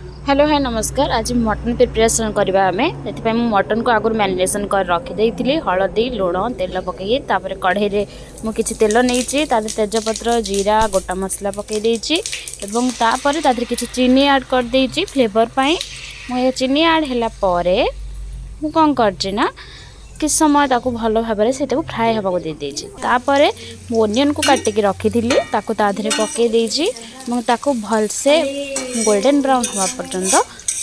Hello hi ନମସ୍କାର। ଆଜି mutton preparation କରିବା ଆମେ। ସେଥିପାଇଁ ମୁଁ ମଟନ୍କୁ ଆଗରୁ ମ୍ୟାରିନେସନ୍ କରି ରଖିଦେଇଥିଲି, ହଳଦୀ, ଲୁଣ, ତେଲ ପକାଇକି। ତାପରେ କଢ଼େଇରେ ମୁଁ କିଛି ତେଲ ନେଇଛି, ତା ଦେହରେ ତେଜପତ୍ର, ଜିରା, ଗୋଟା ମସଲା ପକାଇ ଦେଇଛି ଏବଂ ତାପରେ ତା ଦେହରେ କିଛି ଚିନି ଆଡ଼୍ କରିଦେଇଛି ଫ୍ଲେଭର୍ ପାଇଁ। ମୁଁ ଏ ଚିନି ଆଡ଼୍ ହେଲା ପରେ ମୁଁ କ'ଣ କରିଛି ନା, କିଛି ସମୟ ତାକୁ ଭଲ ଭାବରେ ସେଇଟାକୁ ଫ୍ରାଏ ହେବାକୁ ଦେଇଦେଇଛି। ତାପରେ ମୁଁ ଓନିଅନ୍କୁ କାଟିକି ରଖିଥିଲି, ତାକୁ ତା ଦେହରେ ପକାଇ ଦେଇଛି ଏବଂ ତାକୁ ଭଲସେ ଗୋଲ୍ଡେନ୍ ବ୍ରାଉନ୍ ହେବା ପର୍ଯ୍ୟନ୍ତ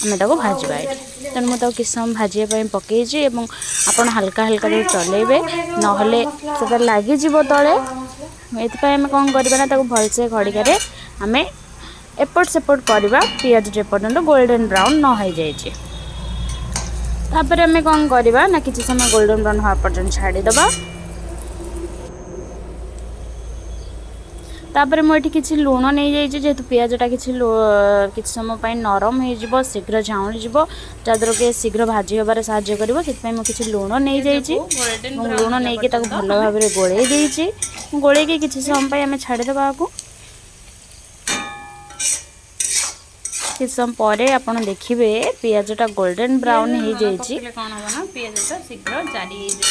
ଆମେ ତାକୁ ଭାଜିବା ଏଠି। ତେଣୁ ମୁଁ ତାକୁ କିଛି ସମୟ ଭାଜିବା ପାଇଁ ପକାଇଛି ଏବଂ ଆପଣ ହାଲକା ହାଲକା ତାକୁ ଚଲେଇବେ, ନହେଲେ ସେଟା ଲାଗିଯିବ ତଳେ। ଏଥିପାଇଁ ଆମେ କ'ଣ କରିବା ନା, ତାକୁ ଭଲସେ ଖଡ଼ିକାରେ ଆମେ ଏପଟ ସେପଟ କରିବା ପିଆଜ ଯେପର୍ଯ୍ୟନ୍ତ ଗୋଲ୍ଡେନ୍ ବ୍ରାଉନ୍ ନ ହେଇଯାଇଛି। ତାପରେ ଆମେ କ'ଣ କରିବା ନା, କିଛି ସମୟ ଗୋଲ୍ଡେନ୍ ବ୍ରାଉନ୍ ହେବା ପର୍ଯ୍ୟନ୍ତ ଛାଡ଼ିଦେବା। ତାପରେ ମୁଁ ଏଠି କିଛି ଲୁଣ ନେଇଯାଇଛି, ଯେହେତୁ ପିଆଜଟା କିଛି ସମୟ ପାଇଁ ନରମ ହେଇଯିବ, ଶୀଘ୍ର ଝାଉଁଳିଯିବ, ଯାହାଦ୍ୱାରା କି ଶୀଘ୍ର ଭାଜି ହେବାରେ ସାହାଯ୍ୟ କରିବ। ସେଥିପାଇଁ ମୁଁ କିଛି ଲୁଣ ନେଇଯାଇଛି ଏବଂ ଲୁଣ ନେଇକି ତାକୁ ଭଲ ଭାବରେ ଗୋଳେଇ ଦେଇଛି। ଗୋଳେଇକି କିଛି ସମୟ ପାଇଁ ଆମେ ଛାଡ଼ିଦେବା ଆକୁ। କିଛି ସମୟ ପରେ ଆପଣ ଦେଖିବେ ପିଆଜଟା ଗୋଲ୍ଡେନ୍ ବ୍ରାଉନ୍ ହେଇଯାଇଛି। କ'ଣ ହେବ ନା, ପିଆଜଟା ଶୀଘ୍ର ଜାରି ହେଇଯିବ।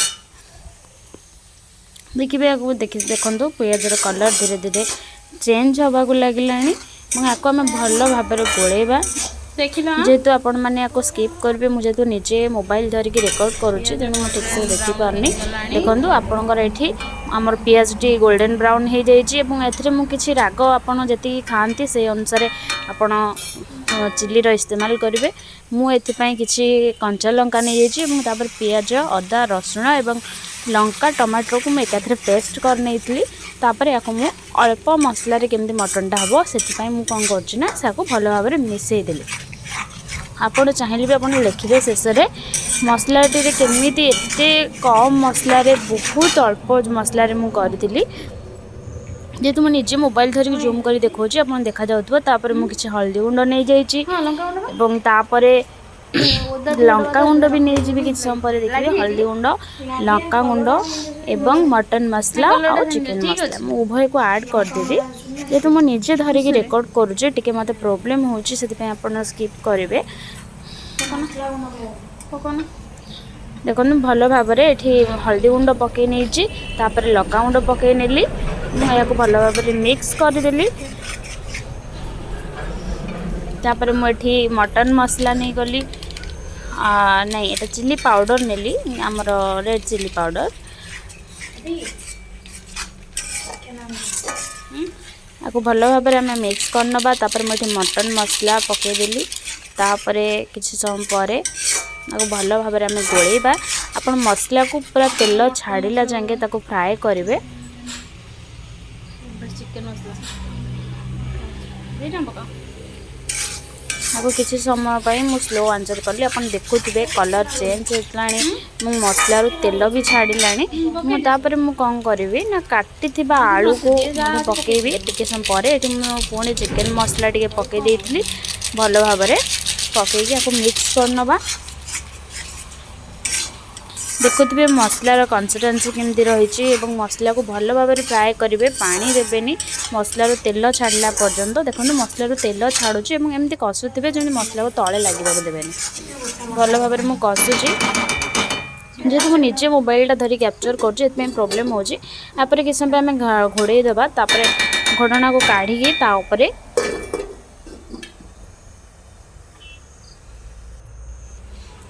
ଦେଖିବେ ଆକୁ, ଦେଖନ୍ତୁ, ପିଆଜର କଲର୍ ଧୀରେ ଧୀରେ ଚେଞ୍ଜ ହେବାକୁ ଲାଗିଲାଣି ଏବଂ ଆକୁ ଆମେ ଭଲ ଭାବରେ ଗୋଳେଇବା। ଦେଖିଲ? ଯେହେତୁ ଆପଣମାନେ ୟାକୁ ସ୍କିପ୍ କରିବେ, ମୁଁ ଯେହେତୁ ନିଜେ ମୋବାଇଲ ଧରିକି ରେକର୍ଡ଼ କରୁଛି, ତେଣୁ ମୁଁ ଠିକ୍ସେ ଦେଖିପାରୁନି। ଦେଖନ୍ତୁ, ଆପଣଙ୍କର ଏଠି ଆମର ପିଆଜଟି ଗୋଲ୍ଡେନ୍ ବ୍ରାଉନ୍ ହେଇଯାଇଛି ଏବଂ ଏଥିରେ ମୁଁ କିଛି ରାଗ, ଆପଣ ଯେତିକି ଖାଆନ୍ତି ସେଇ ଅନୁସାରେ ଆପଣ ଚିଲିର ଇସ୍ତେମାଲ କରିବେ। ମୁଁ ଏଥିପାଇଁ କିଛି କଞ୍ଚା ଲଙ୍କା ନେଇଯାଇଛି ଏବଂ ତାପରେ ପିଆଜ, ଅଦା, ରସୁଣ ଏବଂ ଲଙ୍କା, ଟମାଟୋକୁ ମୁଁ ଏକାଥରେ ପେଷ୍ଟ କରିନେଇଥିଲି। ତାପରେ ୟାକୁ ମୁଁ ଅଳ୍ପ ମସଲାରେ କେମିତି ମଟନ୍ଟା ହେବ, ସେଥିପାଇଁ ମୁଁ କ'ଣ କରୁଛି ନା, ତାକୁ ଭଲ ଭାବରେ ମିଶାଇ ଦେଲି। ଆପଣ ଚାହିଁଲେ ବି ଆପଣ ଲେଖିବେ ଶେଷରେ ମସଲାଟିରେ କେମିତି ଏତେ କମ୍ ମସଲାରେ, ବହୁତ ଅଳ୍ପ ମସଲାରେ ମୁଁ କରିଥିଲି। ଯେହେତୁ ମୁଁ ନିଜେ ମୋବାଇଲ ଧରିକି ଜୁମ୍ କରି ଦେଖାଉଛି, ଆପଣ ଦେଖାଯାଉଥିବ। ତାପରେ ମୁଁ କିଛି ହଳଦୀ ଗୁଣ୍ଡ ନେଇଯାଇଛି ଏବଂ ତାପରେ ଲଙ୍କା ଗୁଣ୍ଡ ବି ନେଇଯିବି କିଛି ସମୟ ପରେ। ଦେଖିବେ, ହଳଦୀ ଗୁଣ୍ଡ, ଲଙ୍କା ଗୁଣ୍ଡ ଏବଂ ମଟନ୍ ମସଲା ଆଉ ଚିକେନ୍ ମସଲା ମୁଁ ଉଭୟକୁ ଆଡ଼୍ କରିଦେବି। ଯେହେତୁ ମୁଁ ନିଜେ ଧରିକି ରେକର୍ଡ଼ କରୁଛି, ଟିକେ ମୋତେ ପ୍ରୋବ୍ଲେମ୍ ହେଉଛି, ସେଥିପାଇଁ ଆପଣ ସ୍କିପ୍ କରିବେ। ଦେଖନ୍ତୁ, ଭଲ ଭାବରେ ଏଠି ହଳଦୀ ଗୁଣ୍ଡ ପକାଇ ନେଇଛି, ତାପରେ ଲଙ୍କା ଗୁଣ୍ଡ ପକାଇ ନେଲି। ମୁଁ ଏହାକୁ ଭଲ ଭାବରେ ମିକ୍ସ କରିଦେଲି। ତାପରେ ମୁଁ ଏଠି ମଟନ୍ ମସଲା ନେଇଗଲି, ନାଇଁ, ଏଇଟା ଚିଲି ପାଉଡ଼ର ନେଲି, ଆମର ରେଡ଼୍ ଚିଲି ପାଉଡ଼ର। ଆକୁ ଭଲ ଭାବରେ ଆମେ ମିକ୍ସ କରିନେବା। ତାପରେ ମୁଁ ଏଠି ମଟନ୍ ମସଲା ପକାଇଦେଲି। ତାପରେ କିଛି ସମୟ ପରେ ଆକୁ ଭଲ ଭାବରେ ଆମେ ଗୋଳେଇବା। ଆପଣ ମସଲାକୁ ପୁରା ତେଲ ଛାଡ଼ିଲା ଯାଏଁ ତାକୁ ଫ୍ରାଏ କରିବେ। ଚିକେନ୍ ମସଲା 2ଟା ପକା। ଆକୁ କିଛି ସମୟ ପାଇଁ ମୁଁ ସ୍ଲୋ ଆଞ୍ଚରେ କଲି। ଆପଣ ଦେଖୁଥିବେ, କଲର୍ ଚେଞ୍ଜ ହେଇଗଲାଣି, ମୁଁ ମସଲାରୁ ତେଲ ବି ଛାଡ଼ିଲାଣି। ମୁଁ ତାପରେ ମୁଁ କ'ଣ କରିବି ନା, କାଟିଥିବା ଆଳୁକୁ ମୁଁ ପକାଇବି ଟିକେ ସମୟ ପରେ। ଏଠି ମୁଁ ପୁଣି ଚିକେନ୍ ମସଲା ଟିକେ ପକାଇ ଦେଇଥିଲି। ଭଲ ଭାବରେ ପକାଇକି ଆକୁ ମିକ୍ସ କରିନେବା। ଦେଖୁଥିବେ ମସଲାର କନସିଷ୍ଟେନ୍ସି କେମିତି ରହିଛି ଏବଂ ମସଲାକୁ ଭଲ ଭାବରେ ଫ୍ରାଏ କରିବେ, ପାଣି ଦେବେନି, ମସଲାରୁ ତେଲ ଛାଡ଼ିଲା ପର୍ଯ୍ୟନ୍ତ। ଦେଖନ୍ତୁ, ମସଲାରୁ ତେଲ ଛାଡ଼ୁଛି ଏବଂ ଏମିତି କଷୁଥିବେ, ଯେମିତି ମସଲାକୁ ତଳେ ଲାଗିବାକୁ ଦେବେନି। ଭଲ ଭାବରେ ମୁଁ କଷୁଛି। ଯେହେତୁ ମୁଁ ନିଜେ ମୋବାଇଲଟା ଧରି କ୍ୟାପଚର୍ କରୁଛି, ଏଥିପାଇଁ ପ୍ରୋବ୍ଲେମ୍ ହେଉଛି। ତାପରେ କିଛି ସମୟ ପାଇଁ ଆମେ ଘୋଡ଼େଇ ଦେବା। ତାପରେ ଘୋଡ଼ଣାକୁ କାଢ଼ିକି ତା ଉପରେ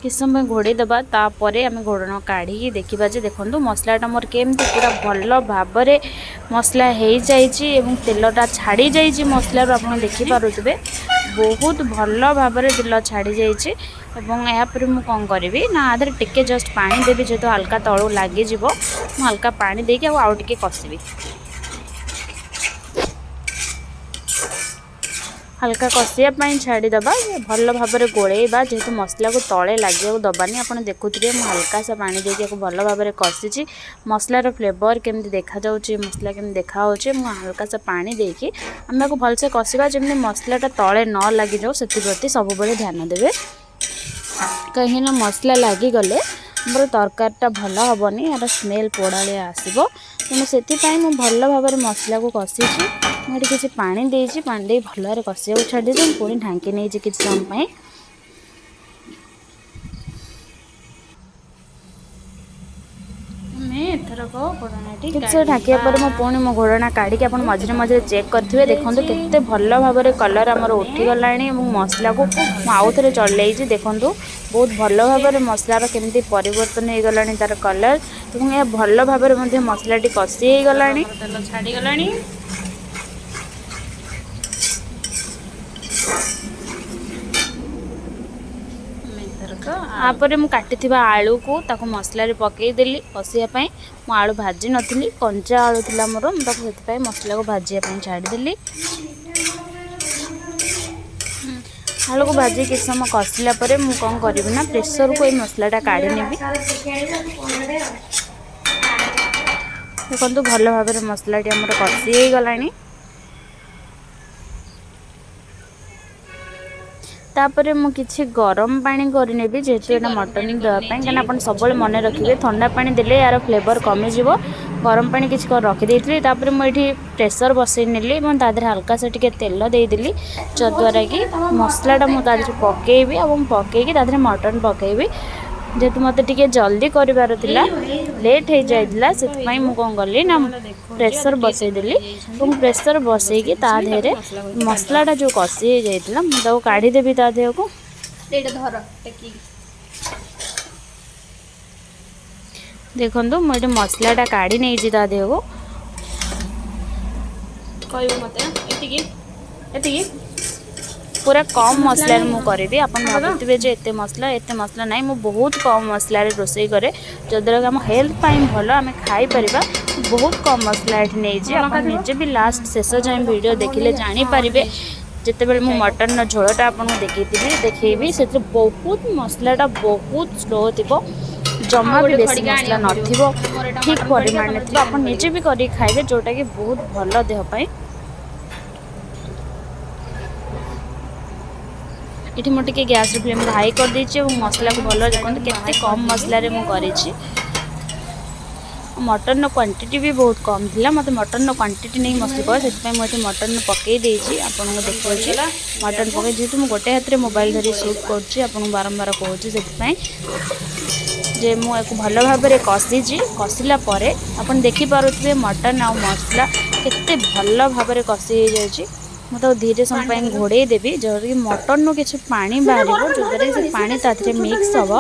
କିଛି ସମୟ ପାଇଁ ଘୋଡ଼େଇ ଦେବା। ତାପରେ ଆମେ ଘୋଡ଼ଣା କାଢ଼ିକି ଦେଖିବା ଯେ ଦେଖନ୍ତୁ, ମସଲାଟା ମୋର କେମିତି ପୁରା ଭଲ ଭାବରେ ମସଲା ହେଇଯାଇଛି ଏବଂ ତେଲଟା ଛାଡ଼ି ଯାଇଛି ମସଲାରୁ। ଆପଣ ଦେଖିପାରୁଥିବେ, ବହୁତ ଭଲ ଭାବରେ ତେଲ ଛାଡ଼ି ଯାଇଛି। ଏବଂ ଏହାପରେ ମୁଁ କ'ଣ କରିବି ନା, ଆ ଦେହରେ ଟିକେ ଜଷ୍ଟ ପାଣି ଦେବି। ଯେହେତୁ ହାଲକା ତଳୁ ଲାଗିଯିବ, ମୁଁ ହାଲକା ପାଣି ଦେଇକି ଆଉ ଟିକେ କଷିବି। ହାଲକା କଷିବା ପାଇଁ ଛାଡ଼ିଦେବା, ଭଲ ଭାବରେ ଗୋଳେଇବା, ଯେହେତୁ ମସଲାକୁ ତଳେ ଲାଗିବାକୁ ଦେବାନି। ଆପଣ ଦେଖୁଥିବେ, ମୁଁ ହାଲକା ସା ପାଣି ଦେଇକି ଏହାକୁ ଭଲ ଭାବରେ କଷିଛି। ମସଲାର ଫ୍ଲେଭର୍ କେମିତି ଦେଖାଯାଉଛି, ମସଲା କେମିତି ଦେଖାହେଉଛି। ମୁଁ ହାଲକା ସା ପାଣି ଦେଇକି ଆମେ ଏହାକୁ ଭଲସେ କଷିବା, ଯେମିତି ମସଲାଟା ତଳେ ନ ଲାଗିଯାଉ, ସେଥିପ୍ରତି ସବୁବେଳେ ଧ୍ୟାନ ଦେବେ। କାହିଁକିନା ମସଲା ଲାଗିଗଲେ ଆମର ତରକାରୀଟା ଭଲ ହେବନି, ଏହାର ସ୍ମେଲ୍ ପୋଡ଼ାଳିଆ ଆସିବ। ତେଣୁ ସେଥିପାଇଁ ମୁଁ ଭଲ ଭାବରେ ମସଲାକୁ କଷିଛି। ମୁଁ ଏଠି କିଛି ପାଣି ଦେଇଛି। ପାଣି ଦେଇ ଭଲ ଭାବରେ କଷିବାକୁ ଛାଡ଼ି ଦେଇଛି। ମୁଁ ପୁଣି ଢାଙ୍କି ନେଇଛି କିଛି ସମୟ ପାଇଁ। ଆମେ ଏଥରକ ଘୋଡ଼ଣାଟି କିଛି ସମୟ ଢାଙ୍କିବା କାଢ଼ିବା। ପରେ ମୁଁ ପୁଣି ମୋ ଘୋଡ଼ଣା କାଢ଼ିକି, ଆପଣ ମଝିରେ ମଝିରେ ଚେକ୍ କରିଥିବେ। ଦେଖନ୍ତୁ, କେତେ ଭଲ ଭାବରେ କଲର୍ ଆମର ଉଠିଗଲାଣି ଏବଂ ମସଲାକୁ ମୁଁ ଆଉ ଥରେ ଚଲେଇଛି। ଦେଖନ୍ତୁ, ବହୁତ ଭଲ ଭାବରେ ମସଲାର କେମିତି ପରିବର୍ତ୍ତନ ହେଇଗଲାଣି ତାର କଲର୍ ଏବଂ ଏହା ଭଲ ଭାବରେ ମଧ୍ୟ ମସଲାଟି କଷି ହେଇଗଲାଣି। ଆମର ତେଲ ଛାଡ଼ିଗଲାଣି। ଆମେ ଏଥରକ ଆଳୁ ତାପରେ ମୁଁ କାଟିଥିବା ଆଳୁକୁ ତାକୁ ମସଲାରେ ପକାଇଦେଲି କଷିବା ପାଇଁ। ମୁଁ ଆଳୁ ଭାଜି ନଥିଲି, କଞ୍ଚା ଆଳୁ ଥିଲା ମୋର। ମୁଁ ତାକୁ ସେଥିପାଇଁ ମସଲାକୁ ଭାଜିବା ପାଇଁ ଛାଡ଼ିଦେଲି। ଆଳୁକୁ ଭାଜି କିଛି ସମୟ କଷିଲା ପରେ ମୁଁ କ'ଣ କରିବି ନା ପ୍ରେସରକୁ ଏଇ ମସଲାଟା କାଢ଼ି ନେବି। ଦେଖନ୍ତୁ, ଭଲ ଭାବରେ ମସଲାଟି ଆମର କଷି ହେଇଗଲାଣି। ତାପରେ ମୁଁ କିଛି ଗରମ ପାଣି କରିନେବି, ଯେହେତୁ କିଛି ଏଇଟା ଗରମ ମଟନ୍ ପାଣି ଦେବା ପାଇଁ। କରିନେଇଛି। କାହିଁକିନା ଆପଣ ସବୁବେଳେ ମନେ ରଖିବେ, ଥଣ୍ଡା ପାଣି ଦେଲେ ଏହାର ଫ୍ଲେଭର୍ କମିଯିବ। ଗରମ ପାଣି କିଛି ରଖିଦେଇଥିଲି। ତାପରେ ମୁଁ ଏଠି ପ୍ରେସର୍ ବସେଇ ନେଲି ଏବଂ ତା ଦେହରେ ହାଲକା ସେ ଟିକେ ତେଲ ଦେଇଦେଲି, ଯଦ୍ୱାରା କି ମସଲାଟା ମୁଁ ତା ଦେହରେ ପକାଇବି ଏବଂ ପକାଇକି ତା ଦେହରେ ମଟନ୍ ପକାଇବି। ଯେହେତୁ ମୋତେ ଟିକେ ଜଲ୍ଦି କରିବାର ଥିଲା, ଲେଟ୍ ହେଇଯାଇଥିଲା, ସେଥିପାଇଁ ମୁଁ କ'ଣ କଲି ନା ପ୍ରେସର୍ ବସେଇଦେଲି ଏବଂ ପ୍ରେସର୍ ବସେଇକି ତା ଦେହରେ ମସଲାଟା ଯେଉଁ କଷି ହେଇଯାଇଥିଲା, ମୁଁ ତାକୁ କାଢ଼ିଦେବି ତା ଦେହକୁ। ଏଇଟା ଧର ଟେକିକି। ଦେଖନ୍ତୁ, ମୁଁ ଏଠି ମସଲାଟା କାଢ଼ି ନେଇଛି ତା ଦେହକୁ। କହିବୁ ମତେ। ଏତିକି ଏତିକି। ପୁରା କମ୍ ମସଲା ମସଲାରେ ନାହିଁ ମୁଁ କରିବି। ଆପଣ ହବ ତ? ଭାବୁଥିବେ ଯେ ଏତେ ମସଲା, ଏତେ ମସଲା ନାହିଁ। ମୁଁ ବହୁତ କମ୍ ମସଲାରେ ରୋଷେଇ କରେ, ଯଦ୍ୱାରା କି ଆମ ହେଲ୍ଥ ପାଇଁ ଭଲ, ଆମେ ଖାଇପାରିବା। ବହୁତ କମ୍ ମସଲା ଏଠି ନେଇଛି। ଲଙ୍କା ଆପଣ ଥିବ? ନିଜେ ବି ଲାଷ୍ଟ ଶେଷ ଯାଏଁ ଭିଡ଼ିଓ ଦେଖିଲେ ଜାଣିପାରିବେ। ଯେତେବେଳେ ମୁଁ ମଟନ୍ର ଝୋଳଟା ଆପଣଙ୍କୁ ଦେଖେଇବି, ସେଥିରେ ବହୁତ ମସଲାଟା ବହୁତ ସ୍ଲୋ ଥିବ, ଜମା ଆଉ ବି ଗୋଟେ ବେଶୀ ଖଡ଼ିକା ମସଲା ଆଣିବାକୁ ପଡ଼ିବ। ନଥିବ, ମୋର ଏଇଟା ଠିକ୍ ମଟନ୍ ଖଡ଼ିକା, ପରିମାଣରେ ତମର ଥିବ। ଚିକେନ୍ ଆପଣ ଖଡ଼ିକା। ନିଜେ ବି କରିକି ଖାଇବେ, ଯେଉଁଟାକି ବହୁତ ଭଲ ଦେହ ପାଇଁ। ଏଠି ମୁଁ ଟିକେ ଗ୍ୟାସ୍ର ଫ୍ଲେମ୍ ହାଇ କରିଦେଇଛି ଏବଂ ମସଲାକୁ ମଟନ୍ର ଭଲ ମସଲାଟା ଦେଖନ୍ତୁ, ମୁଁ କେତେ ବାହାର କମ୍ କରିଦେଲି। ମସଲାରେ ମୁଁ କରିଛି। ମଟନ୍ର କ୍ୱାଣ୍ଟିଟି ବି ବହୁତ କମ୍ ଥିଲା। ମୋତେ ମଟନ୍ର କ୍ୱାଣ୍ଟିଟି ନେଇ ମସଲା ପକାଏ, ସେଥିପାଇଁ ମୁଁ ଏଠି ମଟନ୍ ପକାଇ ଦେଇଛି। ଆପଣଙ୍କୁ ମଟନ୍ ଦେଖାଉଛି ପଡ଼ିଗଲା। ମଟନ୍ ଏଟାକୁ ପକାଇ। ଯେହେତୁ ମୁଁ ଗୋଟେ ହାତରେ ଆମେ ମୋବାଇଲ ଧରି ସୁଟ୍ ଗୋଳେଇଦେବା। କରୁଛି, ଆପଣଙ୍କୁ ବାରମ୍ବାର କହୁଛି ସେଥିପାଇଁ ଯେ ମୁଁ ୟାକୁ ଭଲ ଭାବରେ କଷିଛି। କଷିଲା ପରେ ଆପଣ ଦେଖିପାରୁଥିବେ, ମଟନ୍ ଆଉ ମସଲା କେତେ ଭଲ ଭାବରେ କଷି ହେଇଯାଇଛି। ମୁଁ ତାକୁ ଧୀରେ ସମୟ ପାଣିଟା ପାଇଁ ଦେଲୁ। ଘୋଡ଼େଇ ଦେବି, ଯେଉଁଥିରେ କି ମଟନ୍ରୁ କିଛି ପାଣି ବାହାରିବ, ଯଦ୍ୱାରା କି ସେ ପାଣି ତା ଦେହରେ ମିକ୍ସ ହେବ।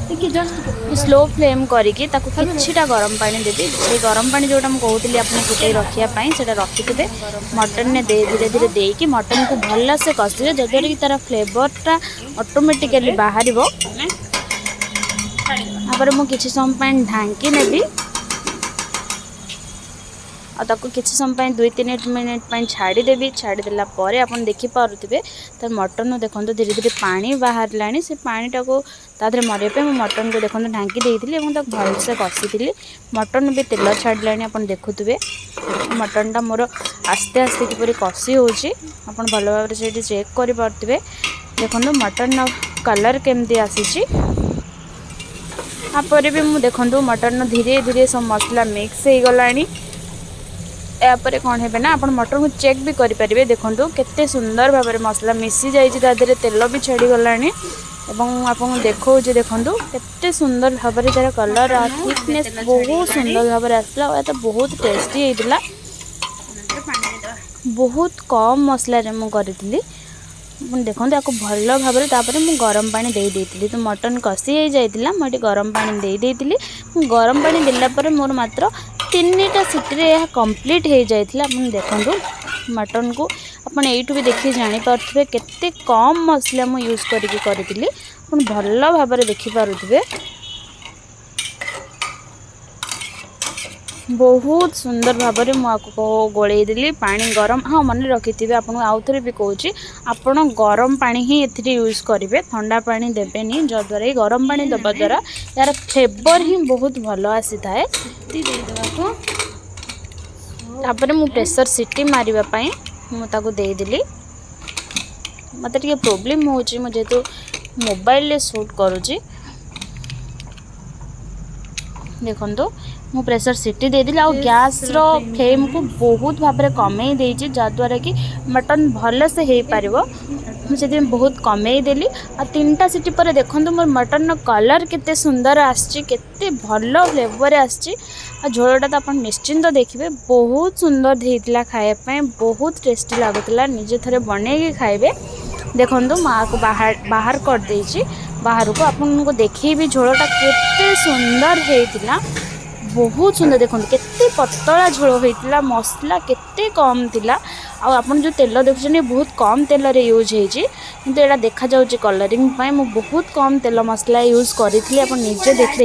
ଟିକେ ଜଷ୍ଟ ଟିକେ ସ୍ଲୋ ଫ୍ଲେମ୍ କରିକି ତାକୁ କିଛିଟା ଗରମ ପାଣି ଦେବି। ସେଇ ଗରମ ପାଣି ଯେଉଁଟା ମୁଁ କହୁଥିଲି ଆପଣ ଫୁଟେଇ ରଖିବା ପାଇଁ, ସେଇଟା ରଖିଥିବେ। ଗରମ ପାଣି ଦେବା। ମଟନ୍ରେ ଦେଇ ଧୀରେ ମଟନ୍ର ଧୀରେ ଦେଇକି ମଟନ୍କୁ ଭଲସେ କଷିବେ, ଯଦ୍ୱାରା କି ତା'ର ଫ୍ଲେଭର୍ଟା ଅଟୋମେଟିକାଲି ଏବେ ବାହାରିବ। ଆମେ ଛାଡ଼ିଦେବା। ତାପରେ ମୁଁ କିଛି ସମୟ ପାଇଁ ଢାଙ୍କି ନେବି ଆଉ ତାକୁ କିଛି ସମୟ ପାଇଁ 2-3 ମିନିଟ୍ ପାଇଁ ଛାଡ଼ିଦେବି। ଛାଡ଼ିଦେଲା ପରେ ଆପଣ ଦେଖିପାରୁଥିବେ, ତ ମଟନ୍ରୁ ଦେଖନ୍ତୁ ଧୀରେ ଧୀରେ ପାଣି ବାହାରିଲାଣି। ସେ ପାଣିଟାକୁ ତା ଦେହରେ ମରିବା ପାଇଁ ମୁଁ ମଟନ୍କୁ ଦେଖନ୍ତୁ ଢାଙ୍କି ଦେଇଥିଲି ଏବଂ ତାକୁ ଭଲସେ କଷିଥିଲି। ମଟନ୍ ବି ତେଲ ଛାଡ଼ିଲାଣି। ଆପଣ ଦେଖୁଥିବେ, ମଟନ୍ଟା ମୋର ଆସ୍ତେ ଆସ୍ତେ କିପରି କଷି ହେଉଛି। ଆପଣ ଭଲ ଭାବରେ ସେଇଠି ଚେକ୍ କରିପାରୁଥିବେ। ଦେଖନ୍ତୁ, ମଟନ୍ର କଲର୍ କେମିତି ଆସିଛି। ତାପରେ ବି ମୁଁ ଦେଖନ୍ତୁ, ମଟନ୍ର ଧୀରେ ଧୀରେ ସବୁ ମସଲା ମିକ୍ସ ହେଇଗଲାଣି। ଏହାପରେ କ'ଣ ହେବେ ନା ଆପଣ ମଟନ୍କୁ ଚେକ୍ ବି କରିପାରିବେ। ଦେଖନ୍ତୁ, କେତେ ସୁନ୍ଦର ଭାବରେ ମସଲା ମିଶି ଯାଇଛି ତା ଦେହରେ, ତେଲ ବି ଛାଡ଼ିଗଲାଣି ଏବଂ ମୁଁ ଆପଣଙ୍କୁ ଦେଖାଉଛି, ଦେଖନ୍ତୁ କେତେ ସୁନ୍ଦର ଭାବରେ ତା'ର କଲର୍ ଆଉ ମଟନ୍ରୁ ଏବେ ଥିକନେସ୍ ତେଲ ବହୁତ ଛାଡ଼ିଗଲାଣି। ସୁନ୍ଦର ଭାବରେ ଆସିଲା ଆଉ ଏଟା ବହୁତ ଟେଷ୍ଟି ହେଇଥିଲା। ଆମେ ପାଣି ଦେଇଦେବା। ବହୁତ କମ୍ ମସଲାରେ ମୁଁ କରିଥିଲି। ଆପଣ ଦେଖନ୍ତୁ ଆକୁ ଭଲ ଭାବରେ। ତାପରେ ମୁଁ ଗରମ ପାଣି ଦେଇ ଦେଇଥିଲି। ତ ମଟନ୍ କଷି ହେଇଯାଇଥିଲା, ମୁଁ ଏଠି ଗରମ ପାଣି ଦେଇ ଦେଇଥିଲି। ମୁଁ ଗରମ ପାଣି ଦେଲା ପରେ ମୋର ମାତ୍ର ତିନିଟା ସିଟିରେ ଏହା କମ୍ପ୍ଲିଟ୍ ହେଇଯାଇଥିଲା। ଆପଣ ଦେଖନ୍ତୁ ମଟନ୍କୁ, ଆପଣ ଏଇଠୁ ବି ଦେଖି ଜାଣିପାରୁଥିବେ କେତେ କମ୍ ମସଲା ମୁଁ ୟୁଜ୍ କରିକି କରିଥିଲି। ଆପଣ ଭଲ ଭାବରେ ଦେଖିପାରୁଥିବେ, ବହୁତ ସୁନ୍ଦର ଭାବରେ ମୁଁ ଆକୁ ଗୋଳେଇ ଦେଲି। ପାଣି ଗରମ, ହଁ, ମନେ ରଖିଥିବେ, ଆପଣଙ୍କୁ ଆଉ ଥରେ ବି କହୁଛି, ଆପଣ ଗରମ ପାଣି ହିଁ ଏଥିରେ ୟୁଜ୍ କରିବେ, ଥଣ୍ଡା ପାଣି ଦେବେନି। ଯଦ୍ୱାରା କି ଗରମ ପାଣି ଦେବା ଆମେ ଦ୍ୱାରା ଏହାର ଫ୍ଲେଭର୍ ହିଁ ବହୁତ ଭଲ ଆସିଥାଏ। ସିଟି ଦେଇଦେବାକୁ। ତାପରେ ମୁଁ ପ୍ରେସର୍ ସିଟି ମାରିବା ପାଇଁ ମୁଁ ତାକୁ ଦେଇଦେଲି। ମୋତେ ଟିକେ ପ୍ରୋବ୍ଲେମ୍ ହେଉଛି, ମୁଁ ଯେହେତୁ ମୋବାଇଲରେ ସୁଟ୍ କରୁଛି। ଦେଖନ୍ତୁ, ମୁଁ ପ୍ରେସର ସିଟି ଦେଇଦେଲି ଆଉ ଗ୍ୟାସ୍ର ଫ୍ଲେମ୍କୁ ବହୁତ ଭାବରେ କମେଇ ଦେଇଛି, ଯାହାଦ୍ୱାରା କି ମଟନ୍ ଭଲସେ ହେଇପାରିବ। ମୁଁ ସେଥିପାଇଁ ବହୁତ କମେଇ ଦେଲି। ଆଉ ତିନିଟା ସିଟି ପରେ ଦେଖନ୍ତୁ, ମୋର ମଟନ୍ର କଲର୍ କେତେ ସୁନ୍ଦର ଆସିଛି, କେତେ ଭଲ ଫ୍ଲେଭର୍ ଆସିଛି। ଆଉ ଝୋଳଟା ତ ଆପଣ ନିଶ୍ଚିନ୍ତ ଦେଖିବେ, ବହୁତ ସୁନ୍ଦର ହେଇଥିଲା ଖାଇବା ପାଇଁ, ବହୁତ ଟେଷ୍ଟି ଲାଗୁଥିଲା। ନିଜେ ଥରେ ବନେଇକି ଖାଇବେ। ଦେଖନ୍ତୁ, ମାଆକୁ ବାହାର ବାହାର କରିଦେଇଛି ବାହାରକୁ। ଆପଣଙ୍କୁ ଦେଖେଇବି ଝୋଳଟା କେତେ ସୁନ୍ଦର ହେଇଥିଲା, ବହୁତ ସୁନ୍ଦର। ଦେଖନ୍ତୁ, କେତେ ପତଳା ଝୋଳ ହେଇଥିଲା, ମସଲା କେତେ କମ୍ ଥିଲା। ଆଉ ଆପଣ ଯେଉଁ ତେଲ ଦେଖୁଛନ୍ତି, ବହୁତ କମ୍ ତେଲରେ ୟୁଜ୍ ହେଇଛି, କିନ୍ତୁ ଏଇଟା ଦେଖାଯାଉଛି କଲରିଂ ପାଇଁ। ମୁଁ ବହୁତ କମ୍ ତେଲ ମସଲା ୟୁଜ୍ କରିଥିଲି, ଆପଣ ନିଜେ ଦେଖି